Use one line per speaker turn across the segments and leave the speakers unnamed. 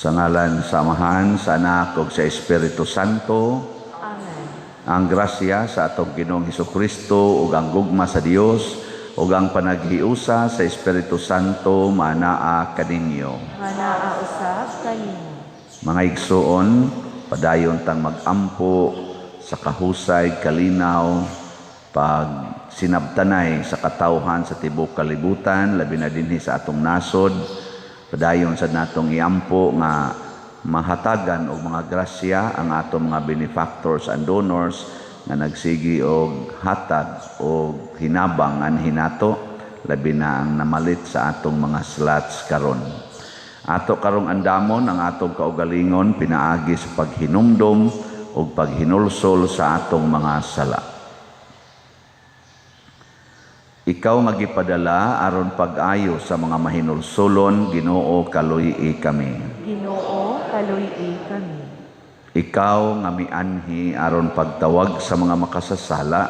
Sa ngalan sa Amahan, sa Anak ug sa Espiritu Santo.
Amen.
Ang grasya sa atong Ginoong Hesukristo ug ang gugma sa Dios ug ang panaghiusa sa Espiritu Santo manaa kaninyo.
Manaa usab kanimo.
Mga igsuon, padayon tang magampo sa kahusay, kalinaw, pag sinabtanay sa katawhan sa tibuok kalibutan, labi na dinhi sa atong nasod. Padayon sa natong iampo nga mahatagan og mga grasya ang atong mga benefactors and donors nga nagsigi og hatag og hinabang anhi nato, labi na ang namalit sa atong mga slots karon. Ato karong andamon ang atong kaugalingon pinaagi sa paghinumdom ug paghinulsol sa atong mga sala. Ikaw nga gipadala aron pag-ayo sa mga mahinulsolon, Ginoo, kaluy-i kami.
Ginoo, kaluy-i kami.
Ikaw nga mianhi aron pagtawag sa mga makasasala,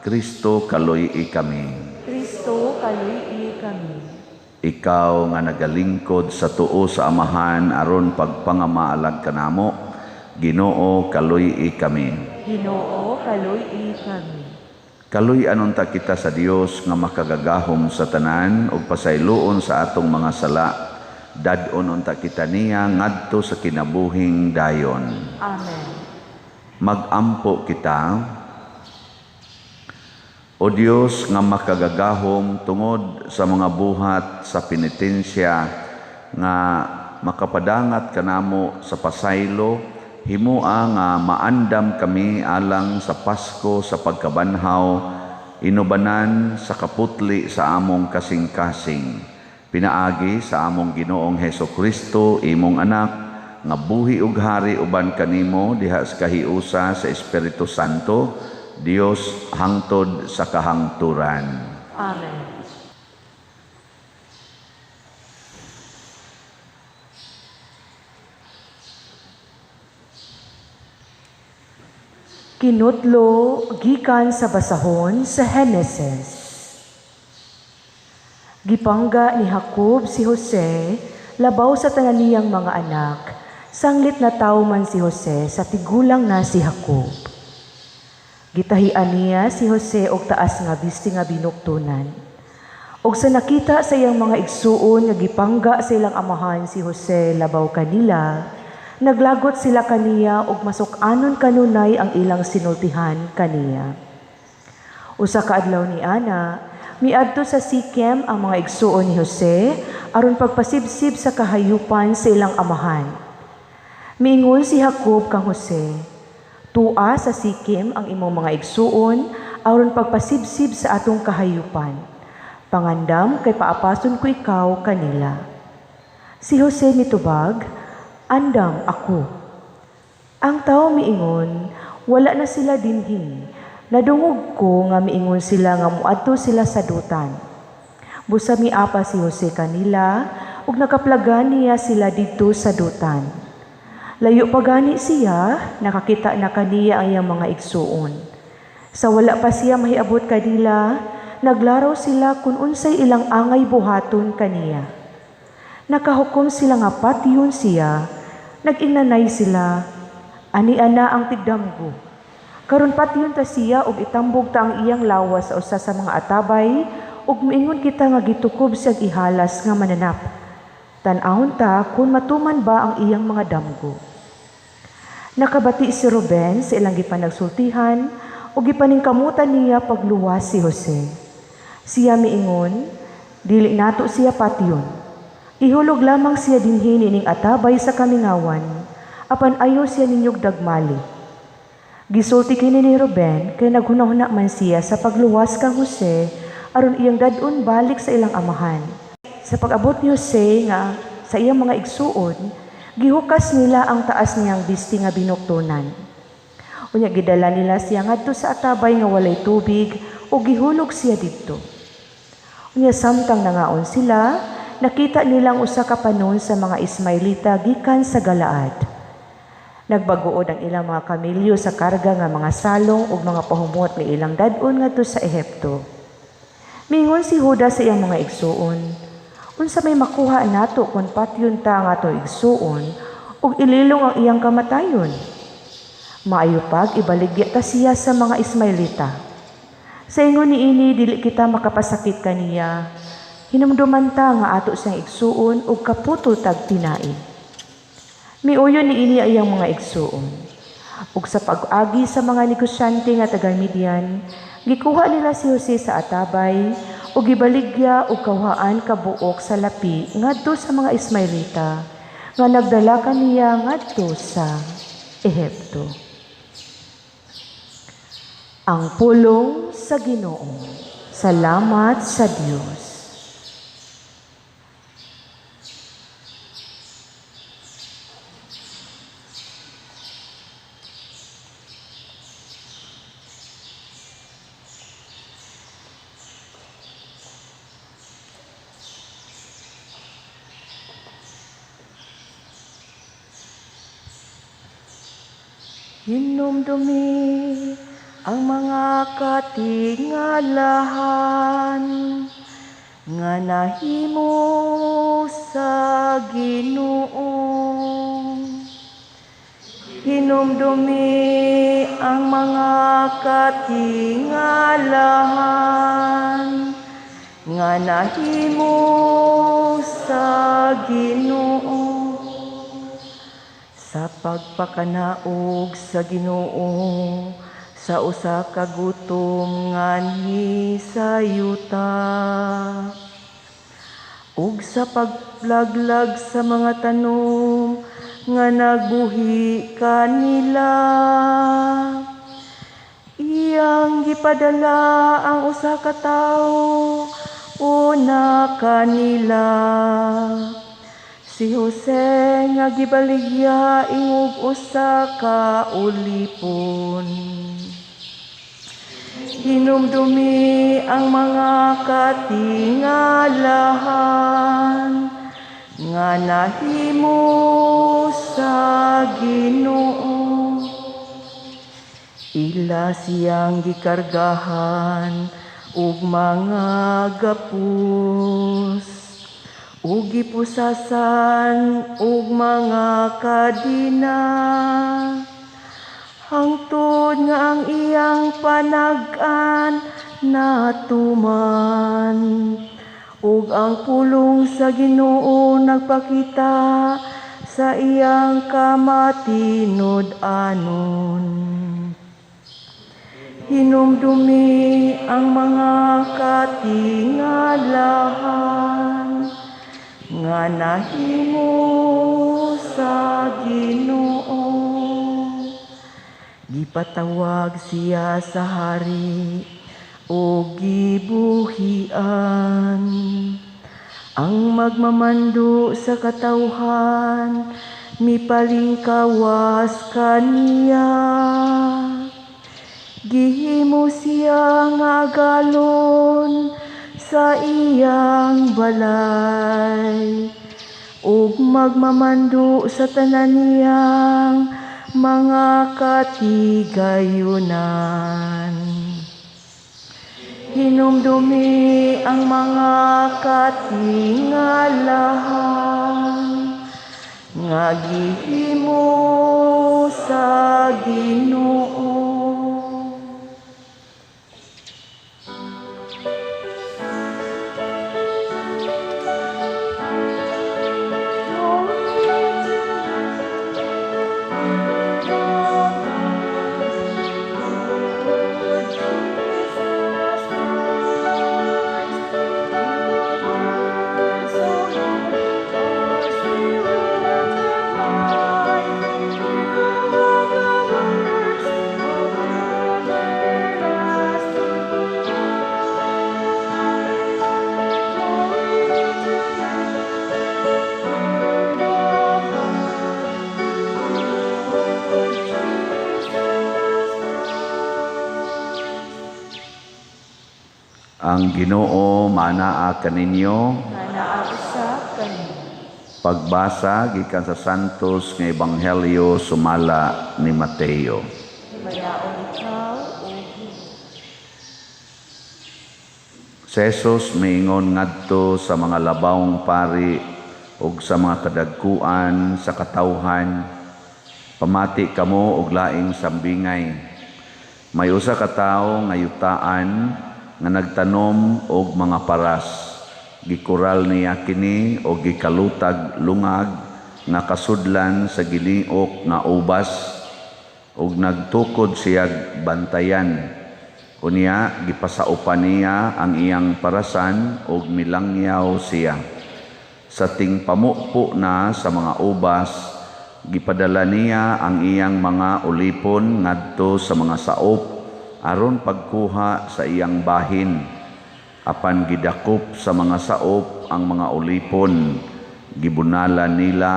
Kristo, kaluy-i kami.
Kristo, kaluy-i kami.
Ikaw nga nagalingkod sa tuo sa Amahan aron pagpangamaalag kanamo, Ginoo, kaluy-i kami.
Ginoo, kaluy-i kami.
Kaluy-anon ta kita sa Dios nga makagagahom sa tanan ug pasayloon sa atong mga sala. Dad-on unta kita niya ngadto sa kinabuhing dayon.
Amen.
Magampo kita. O Dios nga makagagahom, tungod sa mga buhat sa penitensya nga makapadangat kanamo sa pasaylo, himua nga maandam kami alang sa Pasko sa pagkabanhaw, inubanan sa kaputli sa among kasing-kasing. Pinaagi sa among Ginoong Heso Kristo, imong anak, nga buhi ug hari uban kanimo diha sa kahiusa sa Espiritu Santo, Dios hangtod sa kahangturan.
Amen. Kinutlo gikan sa basahon sa Heneses. Gipangga ni Jacob si Jose labaw sa tanan niyang mga anak, sanglit na tawo man si Jose sa tigulang na si Jacob. Gitahian niya si Jose og taas nga bisti nga binuktunan. Og sa nakita sa iyang mga igsuon nga gipangga sa ilang amahan si Jose labaw kanila, naglagot sila kaniya og masuk-anon kanunay ang ilang sinultihan kaniya. Usa ka adlaw ni ana, miadto sa Sikem ang mga igsuon ni Jose aron pagpasibsib sa kahayupan sa ilang amahan. Miingon si Jacob kang Jose, "Tua sa Sikem ang imong mga igsuon aron pagpasibsib sa atong kahayupan. Pangandam kay paapason ko ikaw kanila." Si Jose mitubag, "Andam ako." Ang tao miingon, "Wala na sila dinhi. Nadungog ko nga miingon sila nga muadto sila sa Dotan." Busa miapa si Jose kanila ug nakaplagan niya sila didto sa Dotan. Layo pa gani siya, nakakita na kaniya ang iyang mga igsuon. Sa wala pa siya mahiabot kanila, naglaraw sila kung unsay ilang angay buhaton kaniya. Nakahukom sila nga patyon siya, nag-inanay sila, "Ani-ana ang tigdamgo. Karon patyon ta siya ug itambog ta ang iyang lawas sa usa sa mga atabay, ug miingon kita nga gitukob siyag ihalas nga mananap. Tan-awon ta kung matuman ba ang iyang mga damgo." Nakabati si Ruben sa ilang gipanagsultihan ug gipaningkamutan niya pagluwas si Jose. Siya miingon, "Dili nato siya patyon. Ihulog lamang siya dinhi nining atabay sa kamingawan, apan ayo siya ninyog dagmali." Gisulti kini ni Ruben kay naghunahuna man siya sa pagluwas kang Jose aron iyang dad-on balik sa ilang amahan. Sa pag-abot ni Jose nga sa iyang mga igsuon, gihukas nila ang taas niyang bisti nga binuktunan. Unya gidala nila siya ngadto sa atabay nga walay tubig ug gihulog siya didto. Unya samtang nangaon sila, nakita nilang usa ka panon sa mga Ismaelita gikan sa Galaad. Nagbaguod ang ilang mga kamilyo sa karga nga mga salong ug mga pahumot nga ilang dad-on ngadto sa Ehipto. Mingon si Juda sa iyang mga igsuon, "Unsa may makuha nato kung patyon ta ang atong igsuon ug ililong ang iyang kamatayon. Maayo pag ibaligya ta siya sa mga Ismaelita. Sa ingon niini dili kita makapasakit kaniya. Hinumduman ta nga ato siyang igsuon ug kaputol tag tinai. Miuyon niini ang iyang mga igsuon. Ug sa pag-agi sa mga negosyante nga taga Midian, gikuha nila si Jose sa atabay ug gibaligya og kawhaan ka buok sa lapi ngadto sa mga Ismaelita nga nagdala kaniya ngadto sa Ehipto. Ang pulong sa Ginoo. Salamat sa Dios.
Hinumdumi ang mga katingalahan nga nahimo sa Ginoo. Hinumdumi ang mga katingalahan nga nahimo sa Ginoo. Sa pagpakanaog sa Ginoo sa usa ka gutom nganhi sa yuta, ug sa paglaglag sa mga tanom nga nagbuhi kanila, iyang gipadala ang usa ka tawo una kanila, si Jose nga gibaligya ingog usa ka ulipon. Hinumdumi ang mga katingalahan nga nahimo sa Ginoo. Ila siyang gikargahan ug mga gapos, ug gipusasan og mga kadina, hangtod nga ang iyang panag-an natuman, ug ang pulong sa Ginoo nagpakita sa iyang kamatinud-anon. Hinumdumi ang mga katingalahan nga nahimo sa Ginoo. Gipatawag siya sa hari ug gibuhian. Ang magmamando sa katawhan mipalingkawas kaniya. Gihimo siya nga agalon sa iyang balay, ug magmamando sa tanan niyang mga katigayunan. Hinumdumi ang mga katingalahan nga gihimo sa Ginoo.
Ang Ginoo manaa kaninyo.
Manaa usab kaninyo.
Pagbasa gikan sa Santos nga Ebanghelyo sumala ni Mateo.
Himayaon ikaw, o Ginoo.
Si Jesus miingon ngadto sa mga labawng pari ug sa mga kadagkuan sa katawhan, "Pamati kamo og laing sambingay. May usa ka tawo nga yutaan nga nagtanom og mga paras. Gikural niya kini og gikalutag lungag nga kasudlan sa giliok nga ubas ug nagtukod siyag bantayan. Unya gipasaupan niya ang iyang parasan ug milangyaw siya. Sa tingpamupo na sa mga ubas, gipadala niya ang iyang mga ulipon ngadto sa mga saop aron pagkuha sa iyang bahin. Apan gidakop sa mga saop ang mga ulipon, gibunalan nila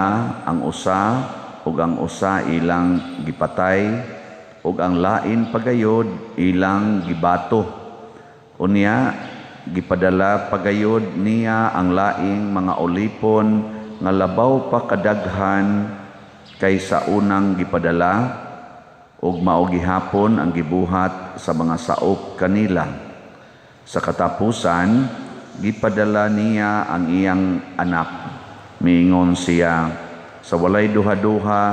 ang usa ug ang usa ilang gipatay ug ang lain pagayod ilang gibato. Unya gipadala pagayod niya ang laing mga ulipon nga labaw pa kadaghan kaysa unang gipadala, ug mao gihapon ang gibuhat sa mga saop kanila. Sa katapusan, gipadala niya ang iyang anak. Miingon siya, 'Sa walay duha-duha,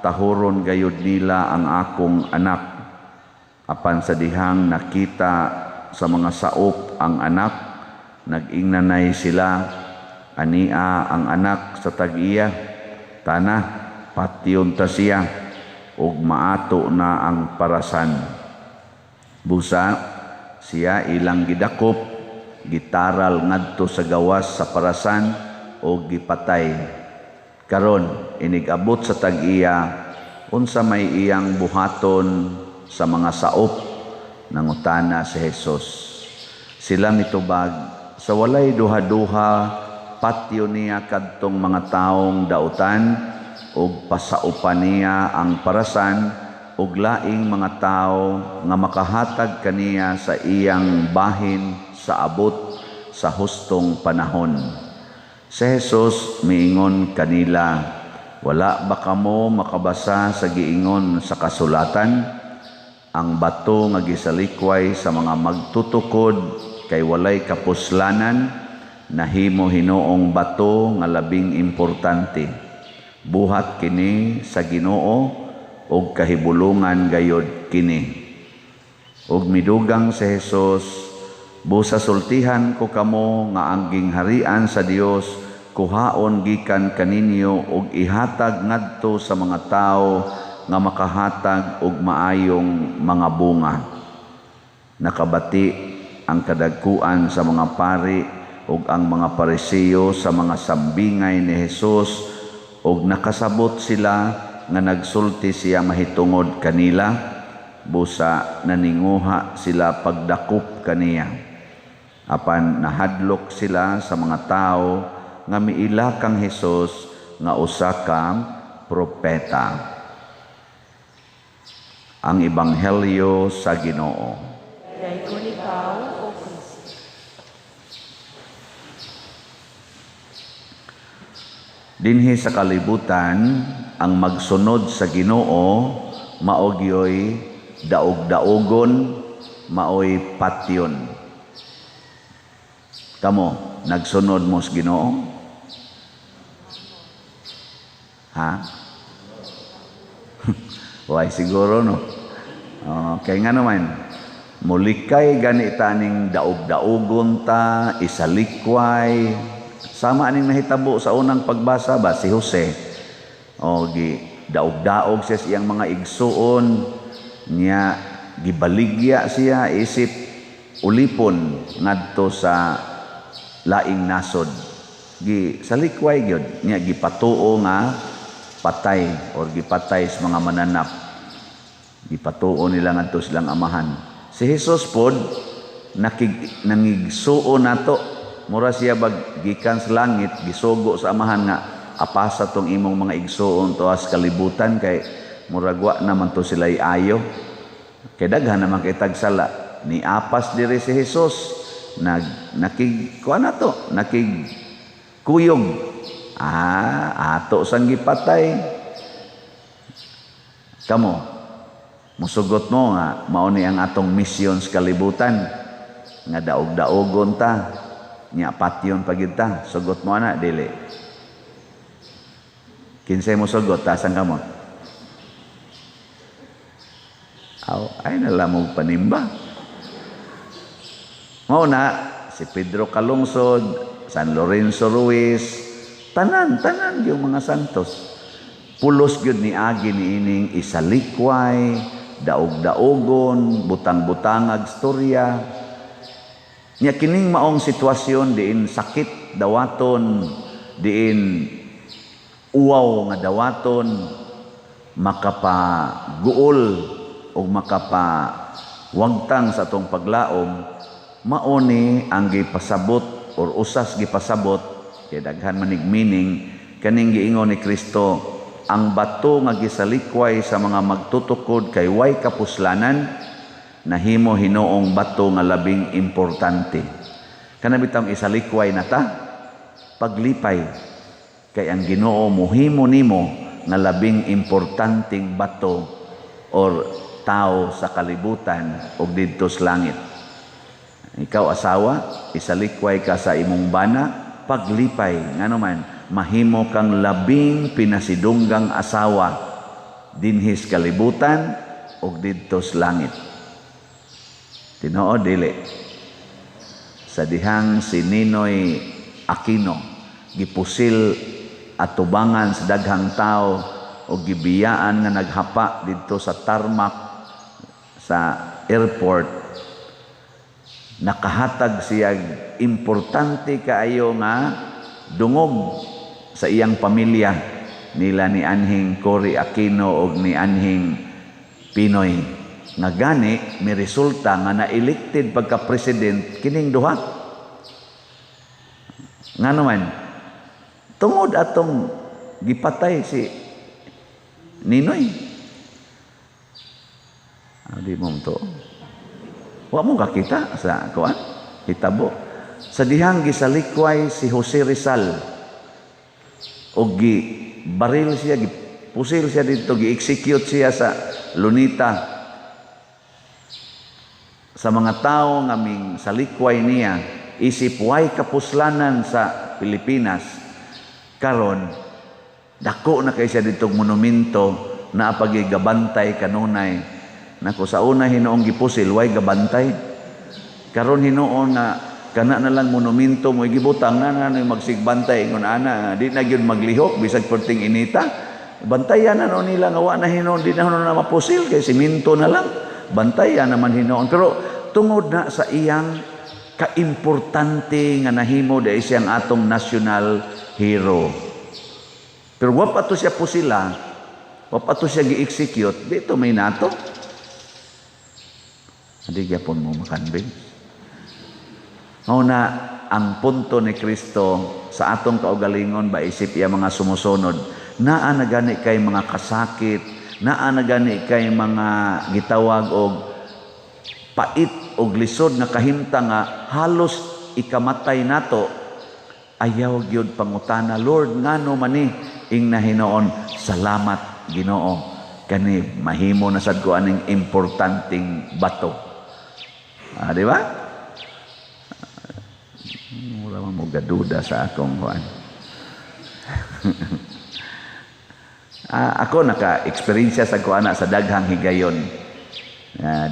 tahuron gayud nila ang akong anak.' Apan sa dihang nakita sa mga saop ang anak, nag-ingnanay sila, 'Ania ang anak sa tag-iya. Tana, patyon ta siya ug maato na ang parasan.' Busa siya ilang gidakop, gitaral ngadto sa gawas sa parasan ug gipatay. Karon, inig-abot sa tag-iya, unsa may iyang buhaton sa mga saop?" nangutana si Jesus. Sila mitubag, "Sa walay duha-duha, patyon niya kadtong mga taong dautan ug pasaupan niya ang parasan ug laing mga tawo nga makahatag kaniya sa iyang bahin sa abot sa hustong panahon." Si Jesus miingon kanila, "Wala ba kamo makabasa sa giingon sa kasulatan? Ang bato nga gisalikway sa mga magtutukod kay walay kapuslanan, nahimo hinuong bato nga labing importante. Buhat kini sa Ginoo ug kahibulungan gayod kini." Ug midugang si Jesus, "Busa sultihan ko kamo nga ang gingharian sa Dios kuhaon gikan kaninyo ug ihatag ngadto sa mga tawo nga makahatag og maayong mga bunga." Nakabati ang kadagkuan sa mga pari ug ang mga Pariseo sa mga sambingay ni Jesus ug nakasabot sila nga nagsulti siya mahitungod kanila, busa naninguha sila pagdakop kaniya. Apan nahadlok sila sa mga tawo nga miila kang Hesus nga usa ka propeta. Ang Ebanghelyo sa Ginoo.
Dayon ikaw, O Kristo.
Dinhi sa kalibutan, ang magsunod sa Ginoo mao gyoy daog-daogon, maoy patyon. Kamo, nagsunod mo sa Ginoo? Ha? Why siguro, no? Okay nga naman, mulikay gani taning daog-daogon ta, isalikway. Sama aning nahitabo sa unang pagbasa ba si Jose. O gi daog-daog siya sa iyang mga igsuon niya, gibaligya siya isip ulipon ngadto sa laing nasod. Gi salikway gyud niya, gipatuo nga patay or gipatay sa mga mananap. Gipatuo nila ngadto silang amahan. Si Jesus pod nangigsuo nato. Mura siya bag gikan sa langit, gisugo sa amahan nga apasa tong imong mga igsuon tuas kalibutan kay murag wa naman to sila ayo. Kay daghan naman kay tagsala. Ni apas diri si Jesus, nag nakig kuan na to, nakig kuyog. Ato sang gipatay. Kamo, musugot mo nga mao ni ang atong misyon sa kalibutan nga daog-daogon ta, nya patyon pa gyud ta. Sugot mo ana dili? Kinsay mo sugot, taas ang kamot. Aw, ay nalamog panimba. Mao na si Pedro Calungsod, San Lorenzo Ruiz, tanan, tanan yung mga santos. Pulos gyud ni agi ni ining isalikway, daog-daogon, butang-butangag storya. Nya kining maong sitwasyon diin sakit dawaton, diin uwaw nga dawaton, makapaguol o makapawagtang sa atong paglaom, mao ni ang gipasabot or usas gipasabot kay daghan manig meaning kaning giingon ni Kristo, ang bato nga gisalikway sa mga magtutukod kay way kapuslanan, nahimo hinuong bato nga labing importante. Kana bitawng isalikway na ta, paglipay kay ang Ginoo mohimo nimo nga labing importanteng bato or tao sa kalibutan ug didto sa langit. Ikaw asawa, isalikway ka sa imong bana, paglipay ngano man mahimo kang labing pinasidunggang asawa dinhis kalibutan ug didto sa langit. Tinuod dili? Sa dihang si Ninoy Aquino gipusil atubangan sa daghang tao o gibiyaan nga naghapa didto sa tarmac sa airport, nakahatag siya importante kaayo nga dungog sa iyang pamilya nila ni anhing Cory Aquino og ni anhing Pinoy, nga gani may resulta nga na-elected pagka president kining duha. Ngano man tungod atong gipatay si Ninoy. Ah, di mo to. Wa mo kakita sa kuan hitabo sa dihang gisalikway si Jose Rizal og gi baril siya, gipusil siya dito, gi-execute siya sa Lunita. Sa mga tao nga ming salikway niya isip way kapuslanan sa Pilipinas, karon dako na kay siya ditong monumento na pagigabantay kanunay. Nako, sa una hinuong gipusil way gabantay, karon hinuon nga kana na lang monumento mo gibutang na na magsigbantay ingon ana di na gyud maglihok bisag perting inita. Bantayan na no nila nga wa na hinuon, di na hinuon na mapusil kay simento na lang, bantayan naman hinuon. Pero tungod na sa iyang kaimportante nga nahimo dahil siyang atong national hero. Pero wa pa to siya pusila, wa pa to siya gi-execute, dito may nato. Hindi gyapon mo makanbing. Mao na ang punto ni Kristo sa atong kaugalingon ba isip iya mga sumusunod, naa na gani kay mga kasakit, naa na gani kay mga gitawag og pait og lisod nga kahimtang nga halos ikamatay nato, ayaw gyud pangutana, Lord, ngano man ni? Ing na hinuon, salamat Ginoo, kani mahimo na sad ko aning importanteng bato. Di ba? Mura man mo gaduda sa akong kuan. Ako naka-experience sa kuana sa daghang higayon.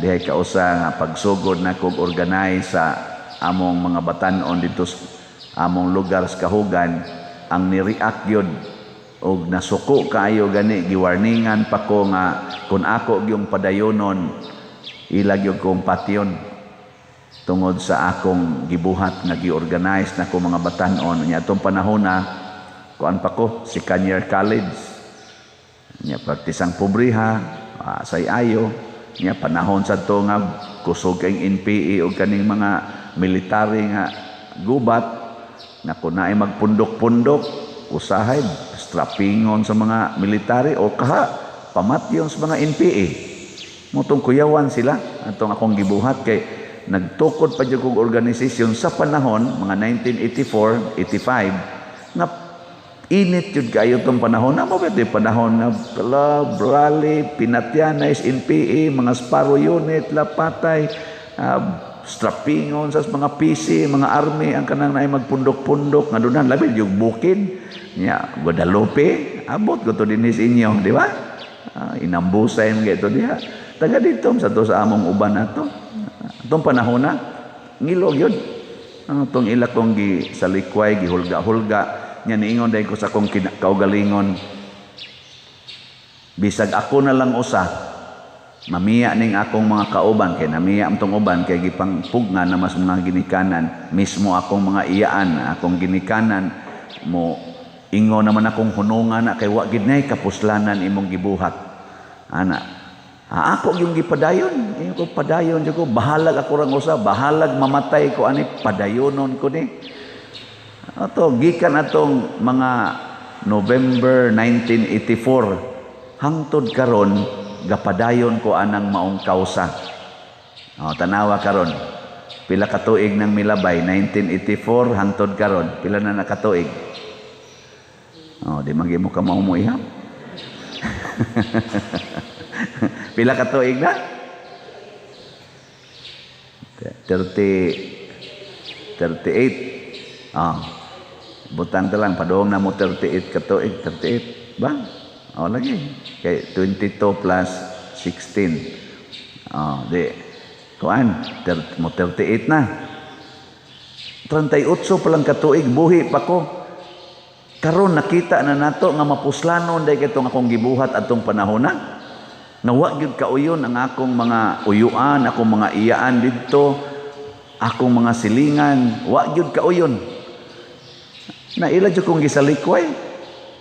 Dihay kausa nga pagsugod na kog organize sa among mga batan-on dito sa among lugar sa Kahugan, ang ni-react gyud og nasuko kaayo gani, giwarningan pa ko nga kun ako gyung padayonon ila gyud kong patyon tungod sa akong gibuhat nga gi-organize na ko mga batan-on. Nya atong panahon na kuan pa ko second year college, nya praktisang pobriha, say ayo nya panahon sa to nga kusog kay NPA og kaning mga military nga gubat na kun naay magpundok-pundok usahay strappingon sa mga military o kaha pamatyon sa mga NPA. Motong kuyawan sila atong akong gibuhat kay nagtukod pa jud kog organisasyon sa panahon mga 1984, 85 nga init jud kayo tong panahon na mo pwede panahon nga club, rally, pinatyanay, NPA, mga Sparrow unit, lapatay, Strappingon sa mga PC, mga army ang kanang naay magpundok-pundok nga dunan labi yung bukid nya Guadalupe, abot ko to dinhi sa inyo, di ba? Inambusay man ito diha. Taga dito sa to sa among uban ato. Atong panahon na ngilog yun. Ano tong ila kong gi sa likway gihulga-hulga nya, niingon dahil ko sa akong kaugalingon, bisag ako na lang usa mamiya ning akong mga kauban, kay namiya ang tong uban kay gipangpugna na mas mga ginikanan mismo, akong mga iyaan, akong ginikanan mo ingon naman akong hunungan na kay wa gid nay kapuslanan imong gibuhat ana. Ako yung gipadayon, ingon ko, padayon jud ko, bahalag ako rang usa, bahalag mamatay ko ani, padayonon ko ni. Ato gikan atong mga November 1984 hangtod karon, gapadayon ko anang maong kausa. Oh, tanawa karon. Pila ka tuig nang milabay 1984 hangtod karon? Pila na nakatuig? Oh, di magi mo ka mao mo ihap. Pila ka tuig na? 30, 38. Ah. Butang ta lang padung na mo 38 ka tuig, 38 ba? Oh, lagi. Kay 22 plus 16. Oh, di. Kuan, mo 38 na. 38 pa lang katuig buhi pa ko. Karon nakita na nato nga mapuslanon day kitong akong gibuhat atong panahon na. Nga wa gyud kauyon ang akong mga uyuan, akong mga iyaan didto, akong mga silingan, wa gyud kauyon. Na ila jud kong gisalikway.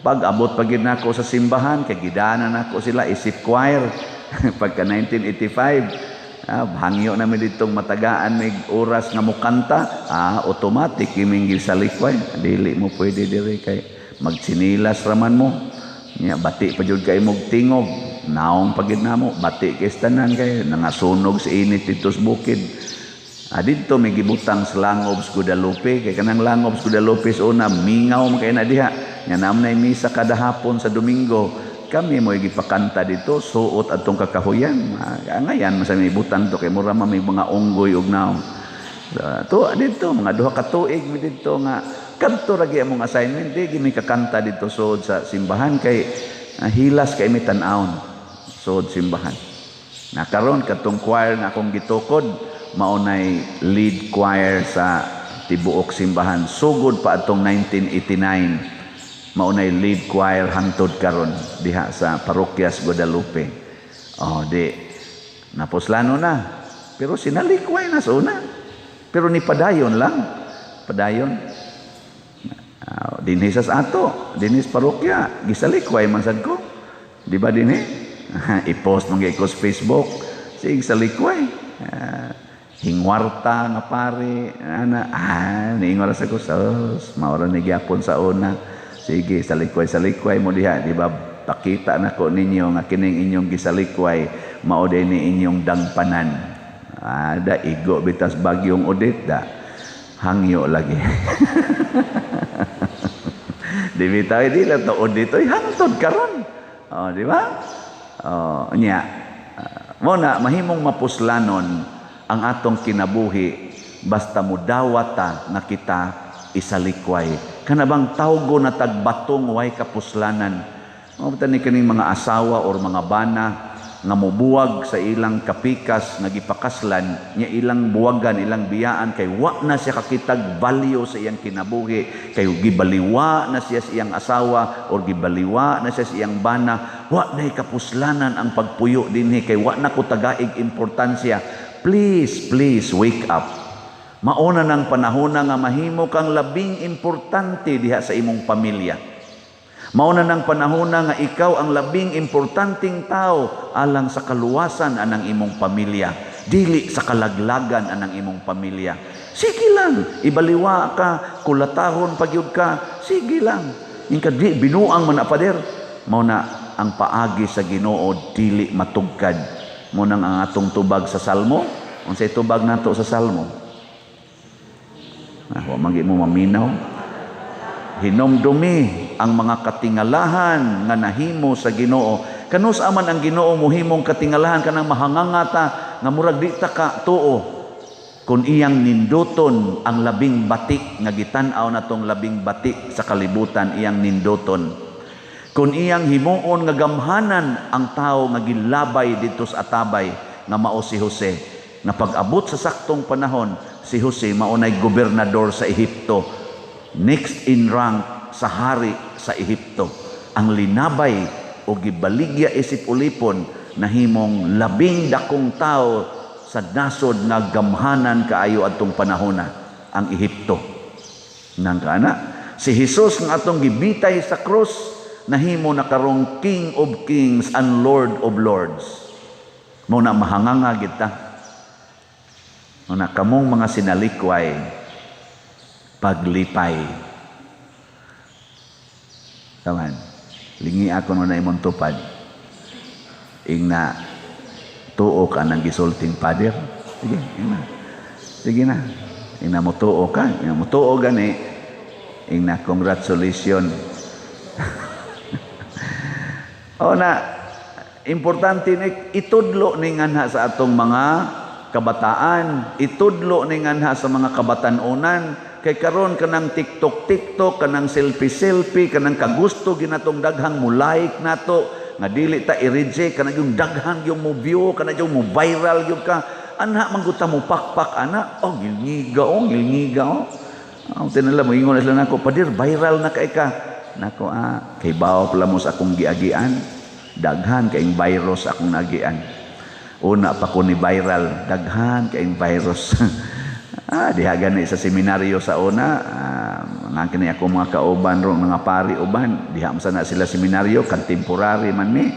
Pag abot pa gyud nako sa simbahan kay gidana nako sila isip choir pagka 1985. Hangyo na mi ditong matagaan mig oras nga mukanta, automatic iming gisalikway. Dili mo pwede diri kay magtsinilas raman mo. Nya bati pa jud kay mog tingog. Naong pa gid namo, bati kay tanan kay nangasunog sa init dito sa bukid. Didto may gibutang sa Langob sa Guadalupe kay kanang Langob sa Guadalupe sa una mingaw man kay na diha. Nga naam nay misa kada hapon sa Domingo. Kami mo gipakanta dito suot atong kakahuyan. Ngayan man sa may butang to kay mura man may mga unggoy og naong. So, to dito mga 2 ka tuig mi didto nga kadto ra gyud among assignment, di gyud mi kakanta dito suod sa simbahan kay hilas kay mi tan-awon suod simbahan. Na karon katong choir nga akong gitukod mao nay lead choir sa tibuok simbahan sugod pa atong 1989, mao nay lead choir hangtod karon diha sa Parokyas Guadalupe. Oh, di napuslano na pero sinalikway na sa una pero ni padayon lang, padayon. Dinhi sa ato, dinhi sa parokya, gisalikway man sad ko, di ba? Dinhi i-post man ko sa Facebook, sige, salikway. Hingwarta nga pare ana, niingon ra sa ko, sus, mao ra ni gyapon sa una, sige, salikway salikway mo diha, di ba? Pakita nako ninyo nga kining inyong gisalikway mao din ni inyong dangpanan. Ada igo bitas bagyong Odette da hangyo lagi, di bitaw, di lang to Odette oy, hangtod karon. Oh, di ba? Oh, nya mo na mahimong mapuslanon ang atong kinabuhi basta mudawat ta nga kita isalikway. Kana bang tawgo na tagbatong way kapuslanan. Mao ni kining mga asawa or mga bana nga mobuwag sa ilang kapikas nga gipakaslan nya, ilang buwagan, ilang biyaan kay wa na siya kakitag value sa iyang kinabuhi kay gibaliwa na siya sa iyang asawa or gibaliwa na siya sa iyang bana. Wa na kapuslanan ang pagpuyo dinhi kay wa na ko tagaig importansya. Please, please wake up. Mauna ng panahon nga mahimo kang labing importante diha sa imong pamilya. Mauna ng panahon nga ikaw ang labing importanteng tao alang sa kaluwasan anang imong pamilya, dili sa kalaglagan anang imong pamilya. Sige lang, ibaliwa ka, kulatahon pagyud ka, sige lang. Ingka di binuang man na, pader. Mao na ang paagi sa Ginoo dili matugkad. Mo nang ang atong tubag sa Salmo. Unsay tubag nato sa Salmo? Wa man mo maminaw. Hinomdumi ang mga katingalahan nga nahimo sa Ginoo. Kanus aman ang Ginoo mohimong katingalahan kanang mahangangata nga murag di ta ka tuo. Kung iyang ninduton ang labing batik nga gitan-aw natong labing batik sa kalibutan, iyang ninduton. Kung iyang himuon nga gamhanan ang tao nga gilabay didto sa atabay nga mao si Jose, nga pag-abot sa saktong panahon, si Jose mao nay gobernador sa Ehipto, next in rank sa hari sa Ehipto. Ang linabay o gibaligya isip ulipon, nahimong labing dakong tao sa nasod nga gamhanan kaayo adtong panahona, ang Ehipto. Nang kana si Jesus nga atong gibitay sa krus, nahimo na karong King of Kings and Lord of Lords. Mao na mahanganga gid ta. Mao na kamong mga sinalikway, paglipay. Kaman, lingi ako no na imong tupad. Ingna, tuo ka ng gisulting pader. Sige, ingna. Sige na. Ingna mo tuo ka. Ingna mo tuo gani. Ingna, congratulations. O na, importante ni itudlo ni nganha sa atong mga kabataan, itudlo ni nganha sa mga kabatanunan, kay karon kanang TikTok TikTok, kanang selfie selfie, kanang kagusto ginatong daghang mo like nato nga dili ta i-reject, kanang yung daghan yung mo view, kanang yung mo viral yung ka anha man gud ta mo pakpak ana. Oh, ngilngiga, oh, ngilngiga, oh. Ang tinala mo ingon sila nako, "Padir, viral na kay ka." Nako, ah, kay bawo pala mo sa akong giagian. Daghan kaing virus akong nagian. Una pa ko ni viral, daghan kaing virus. Diha gani sa seminaryo sa una, nga kini ako mga kauban ro, mga pari uban, diha man sana sila seminaryo, contemporary man mi.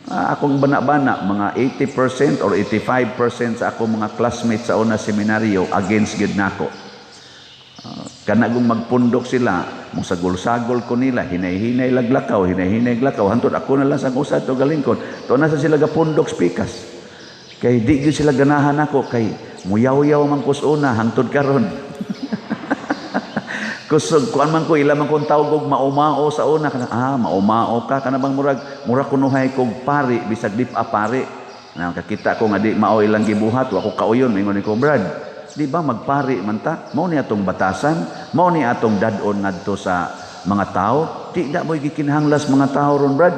Akong bana-bana, mga 80% or 85% sa akong mga classmates sa una seminaryo against gyud nako. Kanagong magpundok sila, mo sagol-sagol ko nila, hinay-hinay laglakaw, hinay-hinay lakaw, hantod ako na lang sa usad to galingkod. To nasa sila gapundok spikas. Kay di gyud sila ganahan ako kay muyaw-yaw man kus una hangtod karon. Kusog kuan man ko, ila man kong tawag og maumao sa una kana, maumao ka kana bang murag mura kunuhay kog pari bisag di pa pari. Na kakita ko nga di mao ilang gibuhat, wa ko kauyon, mingon ko, "Brad, di ba magpari man ta? Mao ni atong batasan, mao ni atong dad-on ngadto sa mga tao. Di na mo gikinahanglas mga tao ron, Brad."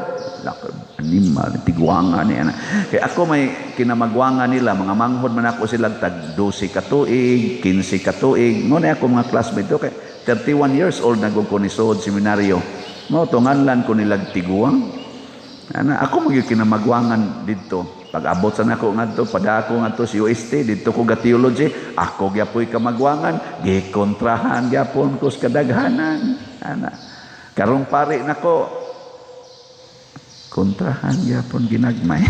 Animal, tigwanga ni ana. Kay ako may kinamagwanga nila, mga manghod man ako sila tag 12 ka tuig, 15 ka tuig. Mo na ako mga classmate do kay 31 years old na ko ni suod seminaryo. Mo to nganlan ko nilag tiguang. Ana, ako magyud kinamagwangan didto. Pag abot sa nako ngadto, padako ngadto si UST didto ko ga theology, ako gyapoy kamagwangan, gikontrahan gyapon ko sa kadaghanan. Ana. Karong pari nako, kontrahan gyapon ginagmay.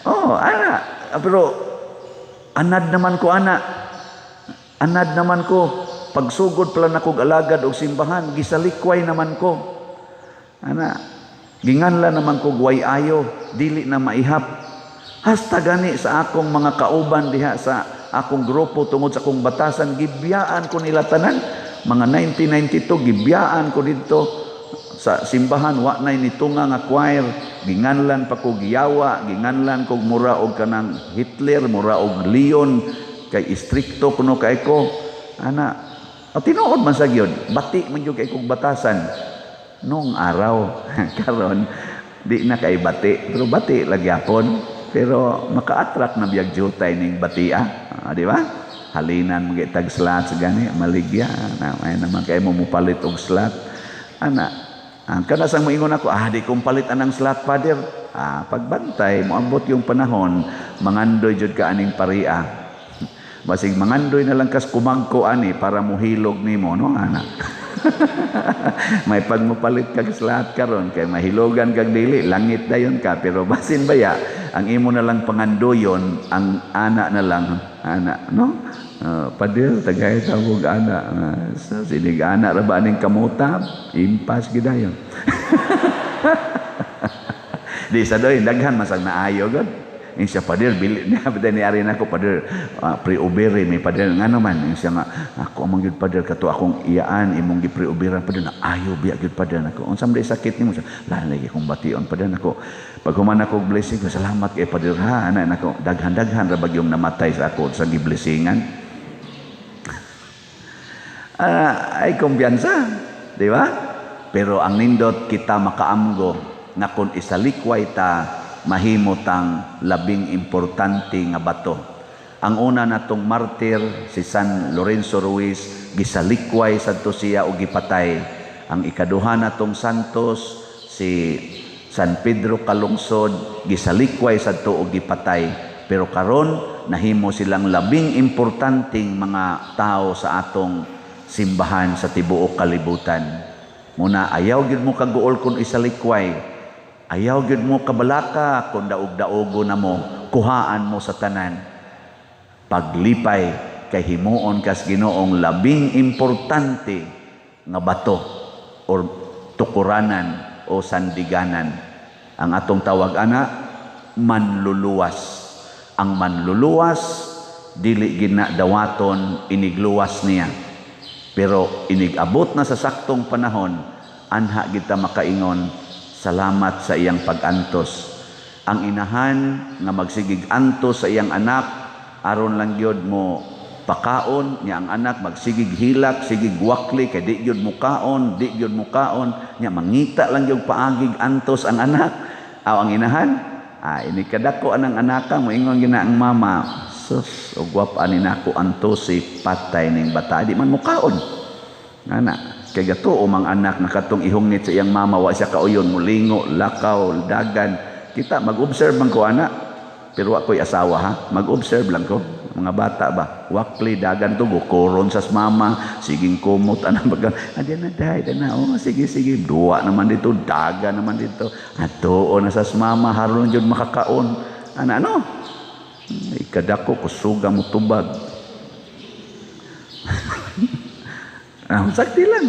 Oh, ana, pero anad naman ko ana. Anad naman ko pagsugod pala nako alagad og simbahan, gisalikway naman ko. Ana, ginganla naman ko way ayo, dili na maihap. Hasta gani sa akong mga kauban diha sa akong grupo, tungod sa akong batasan, gibiyaan ko nila tanan. Mga 1992, gibiyaan ko didto sa simbahan, wa nay nitunga nga choir, ginganlan pa ko giyawa, ginganlan ko mura og kanang Hitler, mura og leon, kay istrikto kuno kay ko. Ana, o, tinuod man sa gyud, bati man gyud kay kog batasan noong araw. Karon di na kay bati, pero bati lagyapon, pero maka-attract na biyag jutay ning batia, di ba? Halinan mo tag slot gani maligya na may naman kay mo mupalit og slot ana. Ang kanasang moingon ako, "Ah, di kong palit anang slot, Father." Pagbantay moabot yung panahon, mangandoy jud ka aning paria. Basig mangandoy na lang kas kumagko ani para mohilog nimo, no, ana. May pagmupalit kag slot karon kay mahilogan kag dili, langit dayon ka, pero basin baya ang imo na lang pangandoyon ang ana na lang ana, no? "Padir, tagay tawag ana." Sa sinig ana ra ba aning kamutab, impas gidayon. Di sa doy daghan masag naayo gud. Yung siya, "Pader, bili niya ba ni ari nako, pader, pre-ubere may pader." Ngano man? Yung siya nga, "Ako amang gyud, pader, kato akong iyaan imong gi-pre-uberan, pader, na ayo biya gyud, pader nako." "Unsa man sakit nimo?" "Lain lagi akong bation, pader nako. Pag human ako blessing, salamat kay pader ha, ana nako." Daghan-daghan ra bagyong namatay sa ako sa giblessingan. Ay kumpiyansa, di ba? Pero ang nindot kita makaamgo nga kung isalikway ta, mahimo tang labing importante nga bato. Ang una natong martir, si San Lorenzo Ruiz, gisalikway sadto siya og gipatay. Ang ikaduha natong santos, si San Pedro Calungsod, gisalikway sadto og gipatay. Pero karon nahimo silang labing importanteng mga tao sa atong simbahan sa tibuok kalibutan. Muna ayaw gyud mo kaguol kung isalikway. Ayaw gyud mo kabalaka kung daog-daogo na mo, kuhaan mo sa tanan. Paglipay kay himuon kas Ginoong labing importante nga bato or tukuranan o sandiganan. Ang atong tawag ana, manluluwas. Ang manluluwas dili gina dawaton inigluwas niya. Pero inig-abot na sa saktong panahon, anha kita makaingon, salamat sa iyang pag-antos. Ang inahan nga magsigig antos sa iyang anak, aron lang gyud mo pakaon niya, ang anak magsigig hilak, sigig wakli kay di gyud mo kaon, di gyud mo kaon niya, mangita lang gyud paagig antos ang anak. Aw ang inahan, ini kadako anang anaka, moingon gina ang mama, "Sus, og wap ani nako antosi, patay ning bata, di man mukaon." Ana, kay gatuo mang anak na katong ihungit sa iyang mama, wa siya kauyon, mulingo, lakaw, dagan. Kita mag-observe man ko ana, pero wa ko'y asawa ha, mag-observe lang ko. Mga bata ba, wakli, dagan to, gukoron sa mama, siging kumot, anang baga, adyan na day, na, oh, sige, sige, duwa naman dito, daga naman dito, ato na sa mama, haron jud makakaon. Ana, ano? Ikadako, kusuga mo tubag. Sakti lang.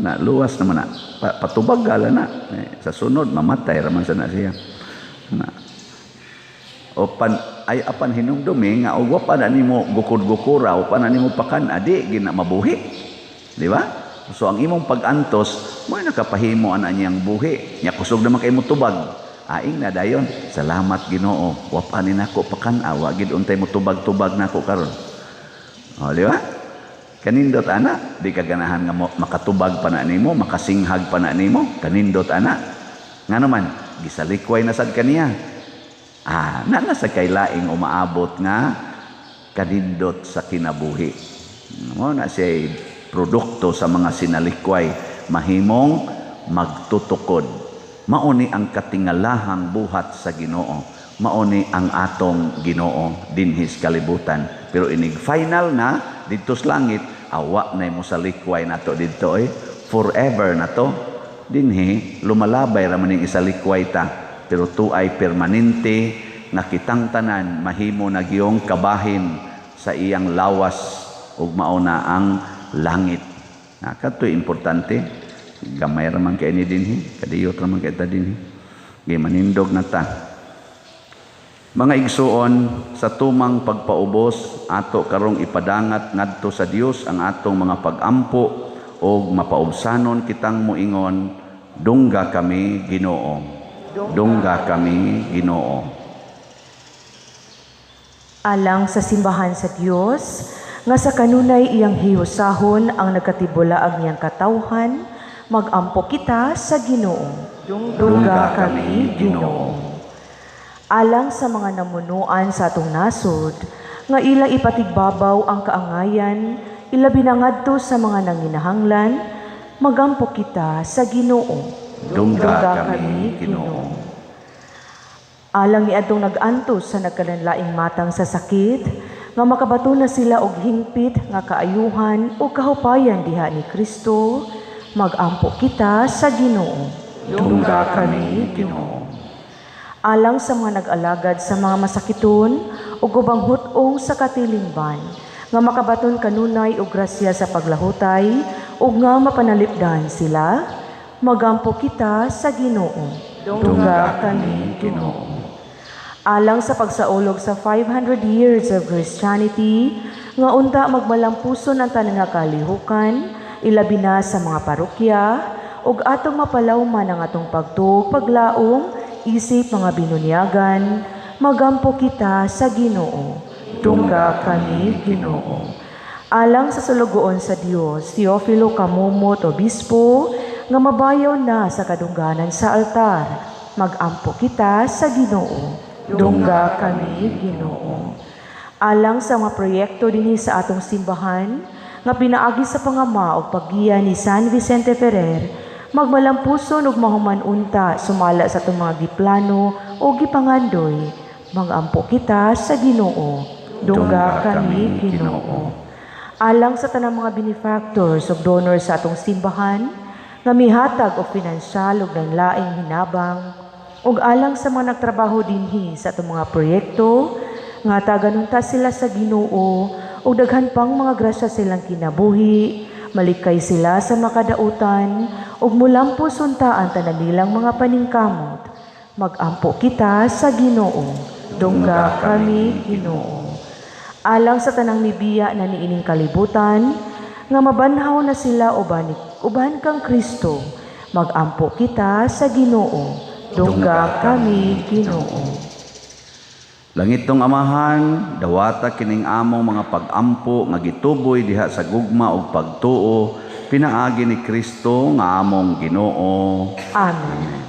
Na, luwas naman na. Patubag gala na. Sa sunod, mamatay raman sa na siya. Na. O pan, ay apan hinumdumi nga, o pa na nimo gukod-gukura, o pa na nimo pakan, adi, gina mabuhi. Di ba? So ang imong pag-antos, mo nakapahimo ana niyang buhi. Nya kusog naman kay mo tubag. Aing na dayon, salamat Ginoo, wa pa ni nako pakan, awa gid untay mo tubag-tubag nako karon. O, di ba? Kanindot ana, di ka ganahan nga makatubag pa na nimo, makasinghag pa na nimo, kanindot ana. Nga naman, gisalikway na sad kaniya. Na sa kay laing umaabot nga kanindot sa kinabuhi. Mo na siya produkto sa mga sinalikway, mahimong magtutukod. Mauni ang katingalahang buhat sa Ginoo. Mauni ang atong Ginoo dinhis kalibutan. Pero inig final na didto sa langit, awa na mo sa likway nato didto eh. Forever na to. Dinhi lumalabay ra man ning isalikway ta. Pero tuay permanente nga kitang tanan mahimo na giyong kabahin sa iyang lawas ug mao na ang langit. Na kadto'y importante. Gamay ra man kay ni dinhi, kadiyot ra man kay ta dinhi. Gi manindog na ta. Mga igsuon, sa tumang pagpaubos ato karong ipadangat ngadto sa Dios ang atong mga pagampo og mapaubsanon kitang moingon, dungga kami Ginoo. Dungga kami Ginoo.
Alang sa simbahan sa Dios nga sa kanunay iyang hihusahon ang nagkatibulaag niyang katawhan, magampo kita sa Ginoo.
Dungga kami Ginoo.
Alang sa mga namunuan sa atong nasod, nga ilang ipatigbabaw ang kaangayan, ilabi na ngadto sa mga nanginahanglan, magampo kita sa Ginoo.
Dungga kami Ginoo.
Alang ni adtong nag-antos sa nagkalanlaing matang sa sakit, nga makabato na sila og hingpit nga kaayuhan o kahupayan diha ni Kristo, magampo kita sa Ginoo.
Dungga kami Ginoo.
Alang sa mga nag-alagad sa mga masakiton ug ubang hut-ong sa katilingban, nga makabaton kanunay og grasya sa paglahutay ug nga mapanalipdan sila, magampo kita sa Ginoo.
Dungga kami Ginoo.
Alang sa pagsaulog sa 500 years of Christianity, nga unta magmalampuson ang tanan nga kalihukan, ilabi na sa mga parokya, ug atong mapalawman ang atong pagtuo paglaom isip mga binunyagan, magampo kita sa Ginoo. Dungga kami, Ginoo. Alang sa sulugoon sa Dios, Teofilo Camomot, Obispo, nga mabayaw na sa kadungganan sa altar, magampo kita sa Ginoo. Dungga kami, Ginoo. Alang sa mga proyekto dinhi sa atong simbahan, nga pinaagi sa pangama og paggiya ni San Vicente Ferrer, magmalampuson ug mahuman unta sumala sa atong mga giplano o gipangandoy, magampo kita sa Ginoo. Dungga kami, Ginoo. Alang sa tanang mga benefactors ug donors sa atong simbahan, nga mihatag og pinansyal ug laing hinabang, ug alang sa mga nagtrabaho dinhi sa atong mga proyekto, nga hatagan unta sila sa Ginoo ug daghan pang mga grasya silang kinabuhi, malikay sila sa makadautan ug mulampos unta ang tanan nilang mga paningkamot. Magampo kita sa Ginoo. Dungga kami, Ginoo. Alang sa tanang mibiya na niining kalibutan, nga mabanhaw na sila uban kang Kristo, magampo kita sa Ginoo. Dungga kami, Ginoo.
Langitnong Amahan, dawata kining among mga pag-ampo nga gituboy diha sa gugma ug pagtuo, pinaagi ni Kristo nga among Ginoo.
Amen.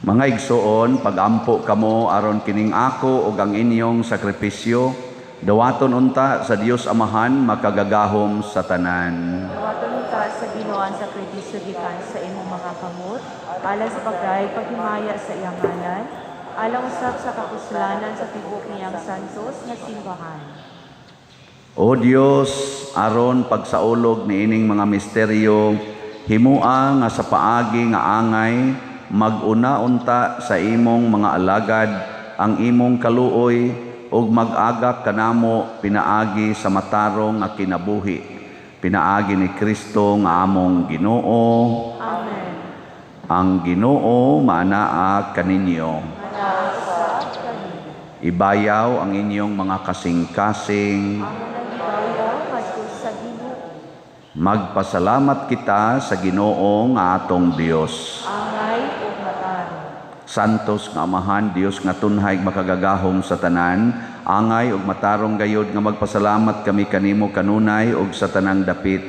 Mga igsoon, pagampo kamo aron kining ako ug ang inyong sakripisyo, dawaton unta sa Dios Amahan makagagahom sa tanan.
Dawaton unta sa Ginoo ang sakripisyo gikan sa imong mga kamot, alang sa pagdayeg paghimaya sa iyang ngalan, alang usab sa kapuslanan sa tibuok niyang santos nga simbahan.
O Dios, aron pagsaulog niining mga misteryo, himua nga sa paagi nga angay maguna unta sa imong mga alagad ang imong kaluoy ug mag-agak kanamo pinaagi sa matarong nga kinabuhi, pinaagi ni Kristo nga among Ginoo.
Amen.
Ang Ginoo maanaa kaninyo. Ibayaw ang inyong mga kasing-kasing. Magpasalamat kita sa Ginoo nga atong Dios. Santos nga Amahan, Dios nga tunhay makagagahom sa tanan, angay ug matarong gayod nga magpasalamat kami kanimo kanunay ug sa tanang dapit.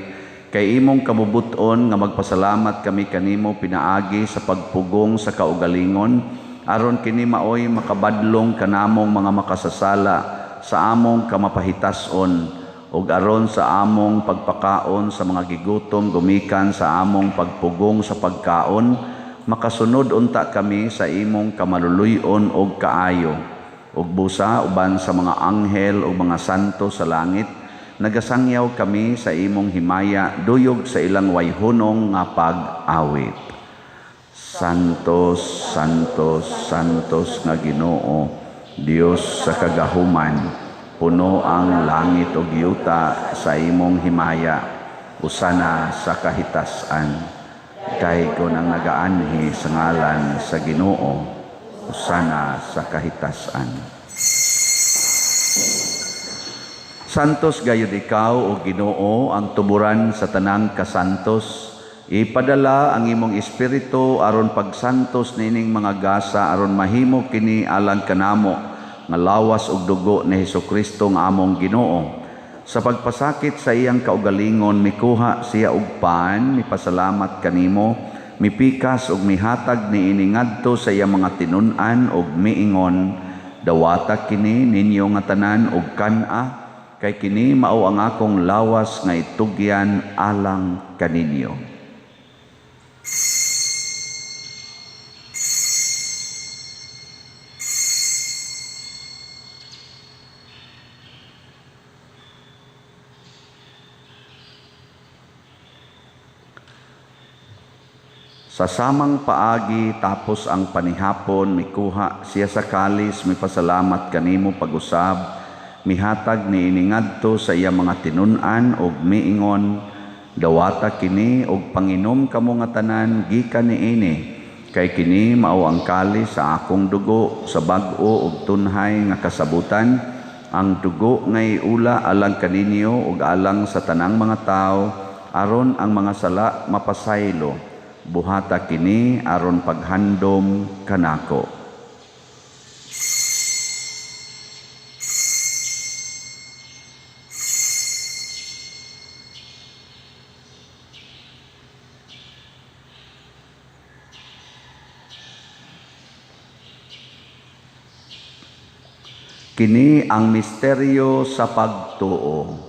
Kay imong kabubut-on nga magpasalamat kami kanimo pinaagi sa pagpugong sa kaugalingon, aron kini maoy makabadlong kanamong mga makasasala sa among kamapahitas-on, ug aron sa among pagpakaon sa mga gigutom gumikan sa among pagpugong sa pagkaon, makasunod unta kami sa imong kamaluluy-on og kaayo. Ug busa uban sa mga anghel ug mga santo sa langit, nagasangyaw kami sa imong himaya duyog sa ilang wayhunong nga pag-awit. Santos, Santos, Santos nga Ginoo, Dios sa kagahuman, puno ang langit ug yuta sa imong himaya, usana sa kahitasan. Daygon ang nagaanhi sa ngalan sa Ginoo, hosana sa kahitasan. Santos gayud ikaw, o Ginoo, ang tuburan sa tanang kasantos. Ipadala ang imong espiritu aron pagsantos niining mga gasa aron mahimo kini alang kanamo nga lawas ug dugo ni Hesukristo nga among Ginoo. Sa pagpasakit sa iyang kaugalingon, mikuha siya og pan, mipasalamat kanimo, mipikas ug mihatag niini ngadto sa iyang mga tinun-an ug miingon, dawata kini ninyo nga tanan ug kan-a, kay kini mao ang akong lawas nga itugyan alang kaninyo. Sa samang paagi tapos ang panihapon, mikuha siya sa kalis, mipasalamat kanimo pag-usab, mihatag niini ngadto sa iya mga tinun-an ug miingon, dawata kini ug panginom kamo nga tanan gikan niini, kay kini mao ang kalis sa akong dugo sa bag-o ug tunhay nga kasabutan, ang dugo nga iula alang kaninyo ug alang sa tanang mga tawo aron ang mga sala mapasaylo. Buhata kini aron paghandom kanako. Kini ang misteryo sa pagtuo.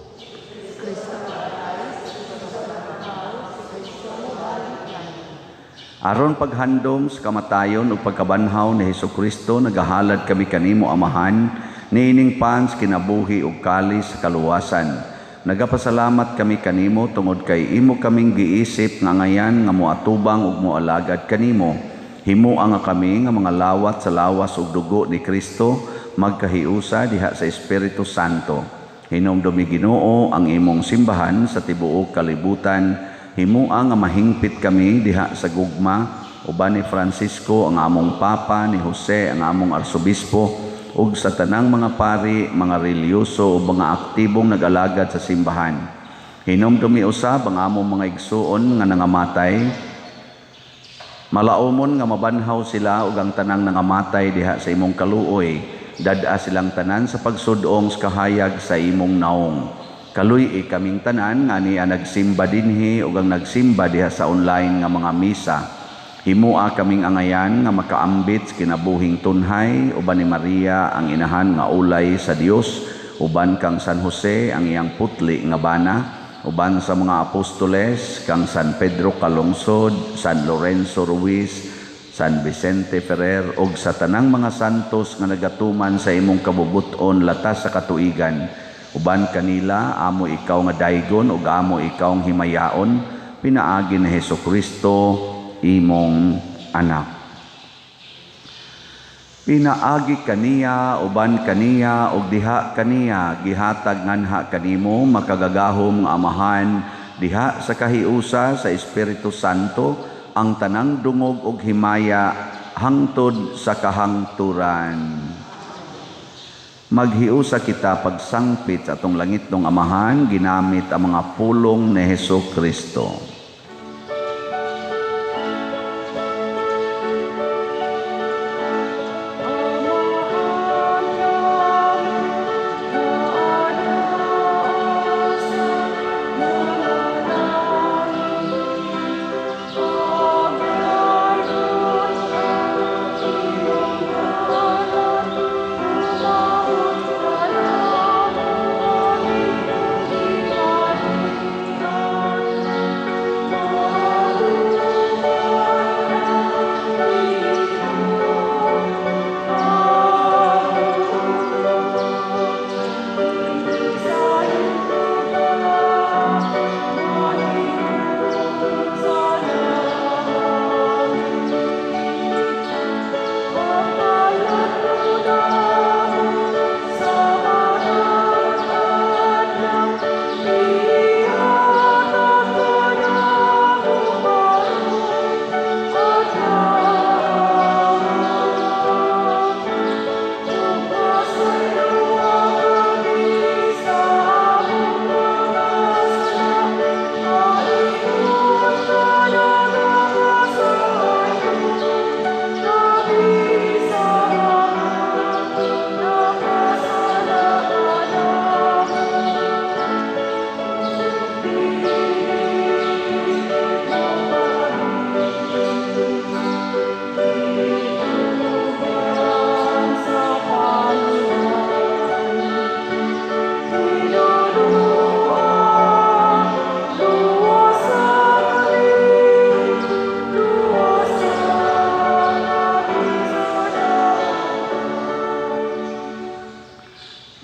Aron paghandom sa kamatayon ug pagkabanhaw ni Hesukristo, nagahalad kami kanimo, Amahan, niining pans kinabuhi ug kalis sa kaluwasan. Nagapasalamat kami kanimo tungod kay imo kaming giisip nga ngayan nga moatubang ug moalagad kanimo. Himoa nga kami nga mga lawat sa lawas ug dugo ni Kristo, magkahiusa diha sa Espiritu Santo. Hinumdumi Ginoo ang imong simbahan sa tibuok kalibutan. Himoa nga mahingpit kami diha sa gugma uban ni Francisco ang among Papa, ni Jose ang among Arsobispo, ug sa tanang mga pari, mga relihiyoso ug mga aktibong nag-alagad sa simbahan. Hinumdumi usab ang among mga igsuon nga nangamatay. Malaumon nga mabanhaw sila ug ang tanang nangamatay diha sa imong kaluoy. Dad-a silang tanan sa pagsudong sa kahayag sa imong naong. Kaluy-i kaming tanan nga niya nagsimba dinhi ug ang nagsimba diha sa online nga mga misa. Himoa kaming angayan nga makaambit sa kinabuhing tunhay uban ni Maria ang inahan nga ulay sa Dios, uban kang San Jose ang iyang putli nga bana, uban sa mga apostoles kang San Pedro Calungsod, San Lorenzo Ruiz, San Vicente Ferrer ug sa tanang mga santos nga nagatuman sa imong kabubut-on latas sa katuigan. Uban kanila amo ikaw nga daygon ug amo ikaw ang himayaon, pinaagi ni Hesukristo imong anak. Pinaagi kaniya, uban kaniya ug diha kaniya gihatag nganha kanimo makagagahom nga Amahan diha sa kahiusa sa Espiritu Santo ang tanang dungog ug himaya hangtod sa kahangturan. Maghiusa kita pagsangpit sa atong langitnong Amahan ginamit ang mga pulong ni Hesukristo.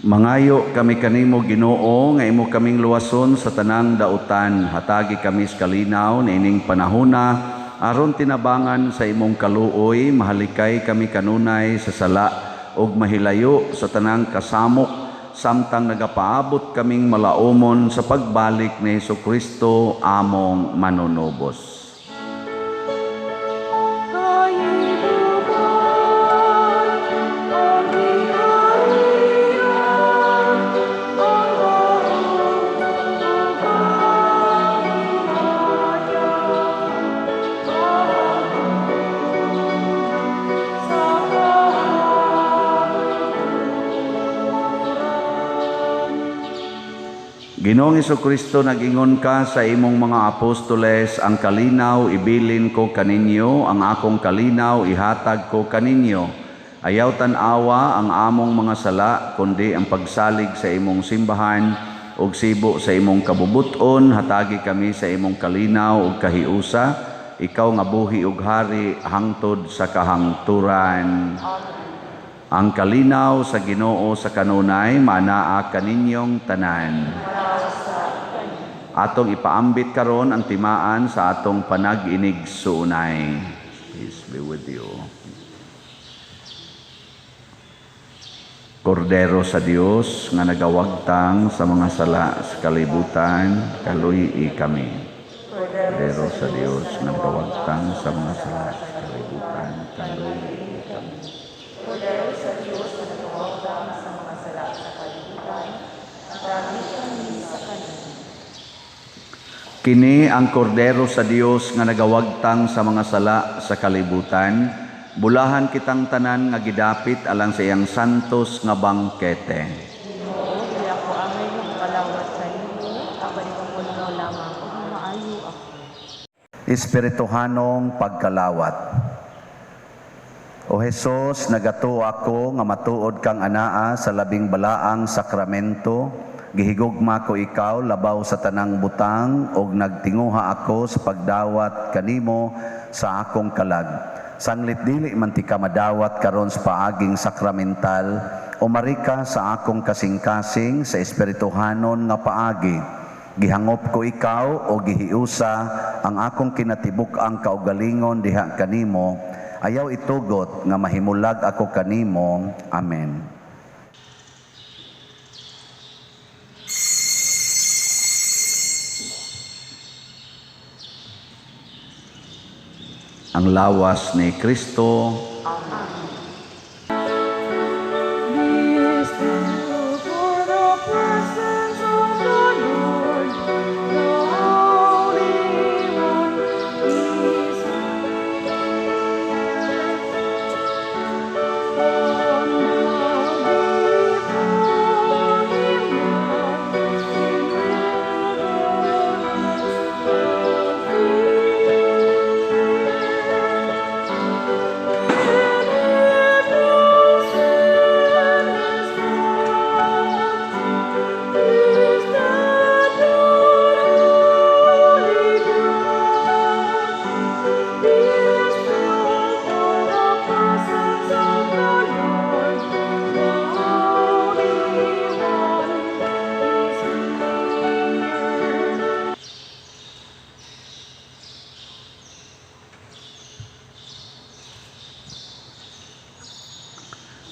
Mangayo kami kanimo, Ginoo, nga imo kaming luwason sa tanang dautan. Hatagi kami sa kalinaw niining panahona aron tinabangan sa imong kaluoy, mahalikay kami kanunay sa sala ug mahilayo sa tanang kasamok samtang nagapaabot kaming malaumon sa pagbalik ni Hesukristo among manunubos. Ginoong Hesukristo, nag-ingon ka sa imong mga apostoles, ang kalinaw ibilin ko kaninyo, ang akong kalinaw ihatag ko kaninyo. Ayaw tan-awa ang among mga sala, kundi ang pagsalig sa imong simbahan ug sibo sa imong kabubuton. Hatagi kami sa imong kalinaw ug kahiusa, ikaw nga buhi ug hari hangtod sa kahangturan. Amen. Ang kalinaw sa Ginoo sa kanunay maanaa kaninyong tanan. Atong ipaambit karon ang timaan sa atong panag-inig-suunay. Peace be with you. Kordero sa Dios nga nagawagtang sa mga sala sa kalibutan, kaluy-i kami. Kordero sa Dios nga nagawagtang sa mga sala sa kalibutan, kaluy-i kami.
Kordero sa Dios nga nagawagtang sa mga sala sa kalibutan, hatagi kami sa kanila.
Kini ang kordero sa Dios nga nagawagtang sa mga sala sa kalibutan, bulahan kitang tanan nga gidapit alang sa iyang santos nga bangkete.
Ginoo, dili ako angay nga mokalawat kanimo, apan ikaw lamang ug maayo ako.
Espirituhanong pagkalawat. O Hesus, nagatuo ako nga matuod kang anaa sa labing balaang sakramento. Gihigugma ko ikaw labaw sa tanang butang ug nagtinguha ako sa pagdawat kanimo sa akong kalag. Sanglit dili man ti ka madawat karon sa paaging sakramental, umari ka sa akong kasing-kasing sa espirituhanon nga paagi. Gihangop ko ikaw o gihiusa ang akong kinatibuk-ang kaugalingon diha kanimo. Ayaw itugot nga mahimulag ako kanimo. Amen. Ang lawas ni Kristo.
Amen.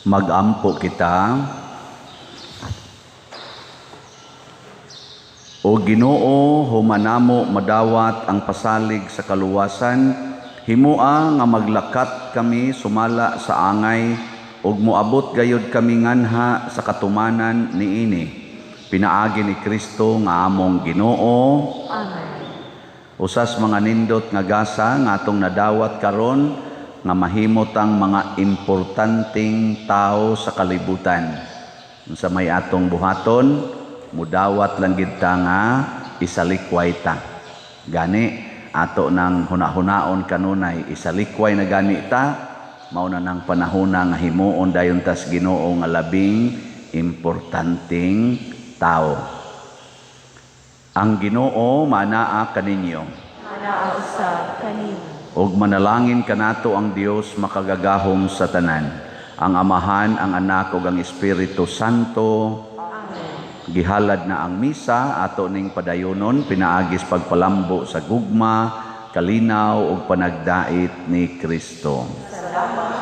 Magampo kita. O Ginoo, humanamo madawat ang pasalig sa kaluwasan, himua nga maglakat kami sumala sa angay ug moabot gayud kami nganha sa katumanan niini. Pinaagi ni Kristo nga among Ginoo.
Amen.
Usas mga nindot nga gasa nga atong nadawat karon nga mahimot ang mga importanteng tao sa kalibutan. Sa may atong buhaton, mudawat lang gid ta nga isalikway ta. Gani ato nang hunahunaon kanunay, isalikway na gani ta, mao na nang panahona nga himuon dayon tas Ginoo nga labing importanteng tao. Ang Ginoo manaa kaninyo.
Manaa usab kanimo.
Og manalangin kanato ang Dios makagagahom sa tanan, Ang Amahan, ang Anak ug ang Espiritu Santo. Gihalad na ang misa, ato ning padayonon pinaagis pagpalambo sa gugma, kalinaw ug panagdait ni Kristo.
Salamat.